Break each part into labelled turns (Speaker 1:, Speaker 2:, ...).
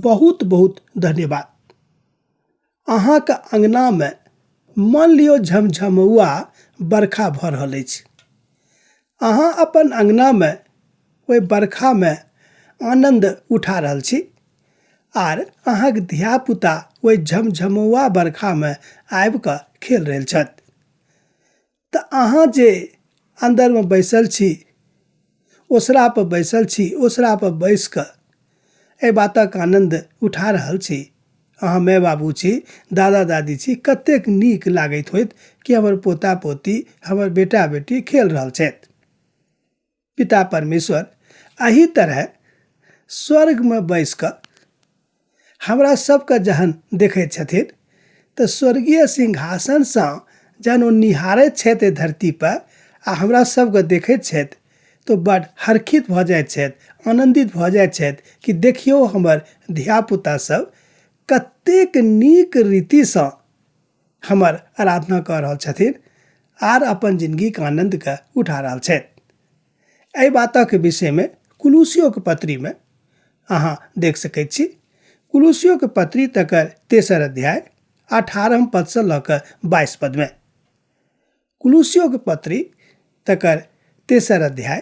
Speaker 1: बहुत बहुत धन्यवाद। अहाँके अङ्गनामे मान लियौ झमझमौआ बरखा भऽ रहल अछि, अहाँ अपन अङ्गनामे ओहि बरखामे आनन्द उठा रहल छी आर अहाँके धियापुता ओहि झमझमौआ बरखामे आबिकऽ खेल रहल छथि, तऽ अहाँ जे अन्दरमे बैसल छी, ओसरापर बैसल छी, ओसरापर बैसिकऽ एहि बातक आनन्द उठा रहल छी। अहाँ माय बाबू छी, दादा दादी छी, कतेक नीक लागैत होयत कि हमर पोता पोती, हमर बेटा बेटी खेल रहल छथि। पिता परमेश्वर एहि तरह स्वर्गमे बैसिकऽ हमरा सबके जहन देखैत छथिन तऽ स्वर्गीय सिंहासनसँ जहन ओ निहारैत छथि एहि धरतीपर आ हमरा सबके देखैत छथि तऽ बड हर्षित भऽ जाइत छथि, आनन्दित भऽ जाइत छथि कि देखियौ हमर धियापुता सब कतेक नीक रीतिसँ हमर आराधना कऽ रहल छथिन आर अपन जिनगीके आनन्दके उठा रहल छथि। एहि बातक विषयमे कुलूसियोके पत्रीमे अहाँ देख सकैत छी। कुलूसियोके पत्री तकर तेसर अध्याय 18 पदसँ लऽ कऽ 22 पदमे। कुलूसियोके पत्री तकर तेसर अध्याय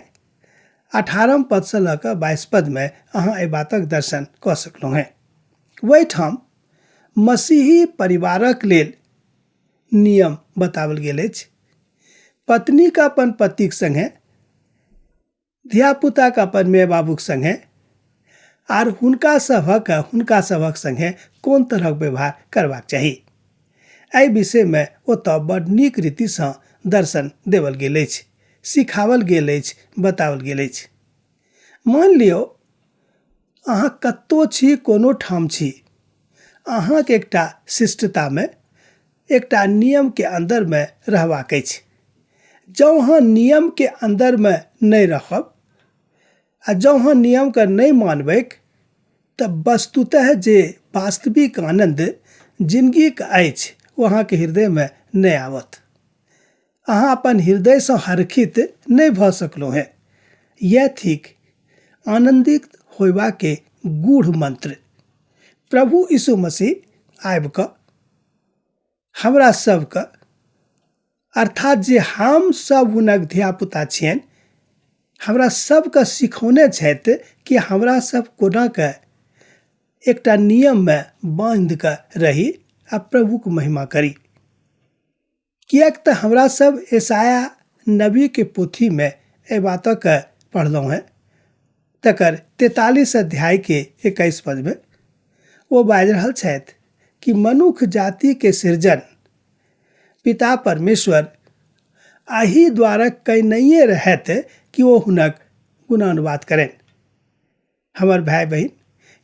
Speaker 1: 18 पदसँ लऽ कऽ 22 पदमे अहाँ एहि बातक दर्शन कऽ सकलहुँ हेँ। ओहिठाम मसीही परिवारक लेल नियम बताओल गेल अछि। पत्नीके अपन पतिक सङ्गे, धियापुताके अपन माय बाबूके सङ्गे आर हुनका सभक हुनका सभक सङ्गे कोन तरहक व्यवहार करबाक चाही, एहि विषयमे ओतऽ बड नीक रीतिसँ दर्शन देवल गेल अछि, सिखाओल गेल अछि, बताओल गेल अछि। मानि लियौ अहाँ कतहु छी, कोनो ठाम छी, अहाँके एकटा शिष्टतामे एकटा नियमके अन्दरमे रहबाक अछि। जँ अहाँ नियमके अन्दरमे नहि रहब आ जँ अहाँ नियमके नहि मानबैक तऽ वस्तुतः जे वास्तविक आनन्द जिनगीके अछि ओ अहाँके हृदयमे नहि आबत। अहाँ अपन हृदयसँ हरखित नहि भऽ सकलहुँ हेँ। इएह थिक आनन्दित होयबाके गूढ़ मन्त्र। प्रभु यीशु मसीह आबि कऽ हमरा सबके, अर्थात जे हम सब हुनक धियापुता छियनि, हमरा सबके सिखौने छथि कि हमरा सब कोना के एकटा नियममे बान्हि कऽ रही आ प्रभुके महिमा करी। किएक तऽ हमरा सब यशायाह नबीके पोथीमे एहि बातके पढ़लहुँ हेँ, तकर 43 अध्यायके 21 पदमे ओ बाजि रहल छथि कि मनुख जातिके सृजन पिता परमेश्वर एहि द्वारा कयनैए रहथि कि ओ हुनक गुणानुवाद करनि। हमर भाय बहिन,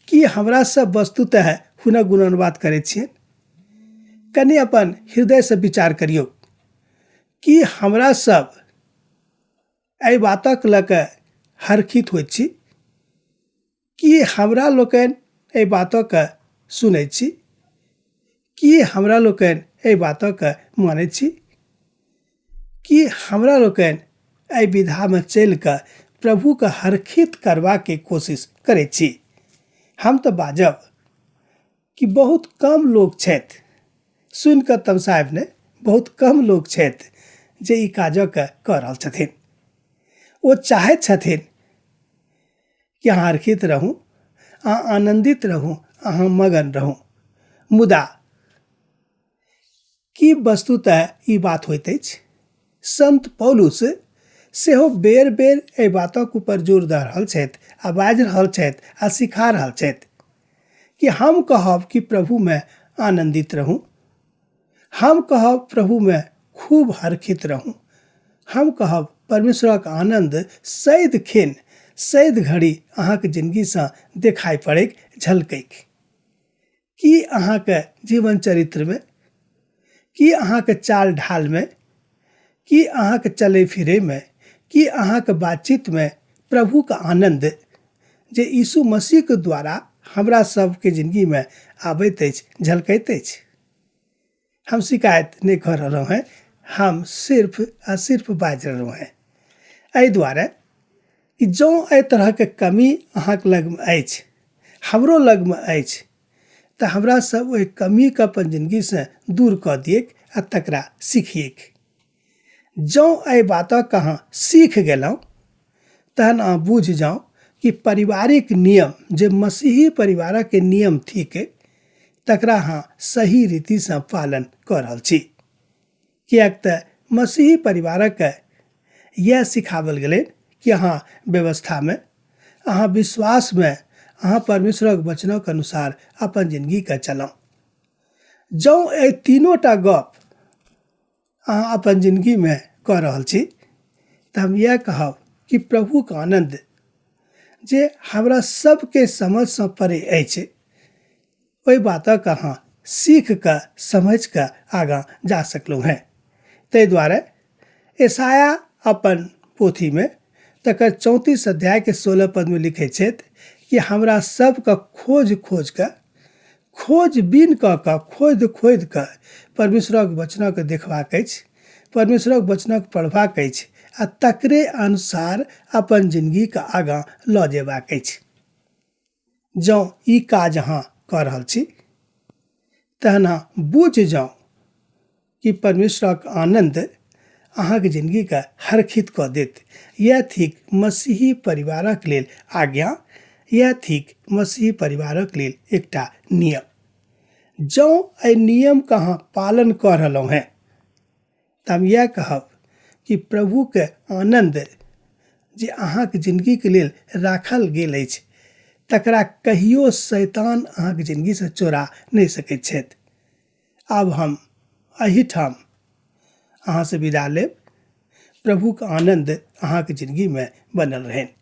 Speaker 1: की हमरा सब वस्तुतः हुनक गुणानुवाद करैत छियनि? कनि अपन हृदयसँ विचार करियौ, की हमरा सब एहि बातक लऽ कऽ हर्षित होइत छी? की हमरा लोकनि एहि बातके सुनैत छी? की हमरा लोकनि एहि बातके मानैत छी? की हमरा लोकनि एहि विधामे चलिकऽ प्रभुके हर्षित करबाके कोशिश करै छी? हम तऽ बाजब कि बहुत कम लोक छथि, सुनिकऽ तमसायब नहि, बहुत कम लोक छथि जे ई काजके कऽ रहल छथिन। ओ चाहैत छथिन कि अहाँ हर्षित रहू, अहाँ आनन्दित रहू, अहाँ मगन रहू, मुदा की वस्तुतः ई बात होइत अछि? संत पौलुस सेहो बेर बेर एहि बातक ऊपर जोर दऽ रहल छथि आ बाजि रहल छथि आ सिखा रहल छथि कि हम कहब कि प्रभुमे आनन्दित रहू, हम कहब प्रभुमे खूब हर्षित रहू, हम कहब परमेश्वरक आनन्द सैद खिन सैद घड़ी अहाँके जिनगीसँ देखाइ पड़ैक, झलकैक। की अहाँके जीवन चरित्रमे, की अहाँके चाल ढालमे, की अहाँके चलै फिरैमे, की अहाँके बातचीतमे प्रभुके आनन्द जे यीशु मसीहके द्वारा हमरा सबके जिनगीमे आबैत अछि, झलकैत अछि? हम शिकायत नहि कऽ रहलहुँ हेँ, हम सिर्फ आ सिर्फ बाजि रहलहुँ हेँ एहि दुआरे कि जँ एहि तरहके कमी अहाँके लगमे अछि, हमरो लगमे अछि तऽ हमरा सब ओहि कमीके अपन जिनगीसँ दूर कऽ दियैक आ तकरा सिखियैक। जँ एहि बातक अहाँ सीख गेलहुँ तहन अहाँ बुझि जाउ कि पारिवारिक नियम जे मसीही परिवारक नियम थिक तकरा अहाँ सही रीतिसँ पालन कऽ रहल छी। किएक तऽ मसीही परिवारक इएह सिखाओल गेलै कि अहाँ व्यवस्थामे अहाँ विश्वासमे अहाँ परमेश्वरक वचनक अनुसार अपन जिनगीके चलाउ। जँ एहि तीनो टा गप अहाँ अपन जिनगीमे कऽ रहल छी तऽ हम इएह कहब कि प्रभुके आनन्द जे हमरा सबके समझसँ परे अछि ओहि बातक अहाँ सीख कऽ समझि कऽ आगाँ जा सकलहुँ हेँ। ताहि दुआरे यशायाह अपन पोथीमे तकर 34 अध्यायके 16 पदमे लिखै छथि कि हमरा सबके खोज खोज कऽ खोजबीन कऽ कऽ खोदि खोदि कऽ परमेश्वरक वचनक देखबाक अछि परमेश्वरक वचनक पढ़बाक अछि आ तकरे अनुसार अपन जिनगीके आगाँ लऽ जेबाक अछि। जँ ई काज अहाँ कऽ रहल छी तहन अहाँ बुझि जाउ कि परमेश्वरक आनन्द अहाँके जिनगीके हरखित कऽ देत। इएह थिक मसीही परिवारक लेल आज्ञा, इएह थिक मसीही परिवारक लेल एकटा नियम। जँ एहि नियमके अहाँ पालन कऽ रहलहुँ हेँ तऽ हम इएह कहब कि प्रभुके आनन्द जे अहाँके जिनगीके लेल राखल गेल अछि तकरा कहियो शैतान अहाँके जिनगीसँ चोरा नहि सकैत छथि। आब हम एहिठाम अहाँसँ विदा लेब। प्रभुके आनन्द अहाँके जिनगीमे बनल रहनि।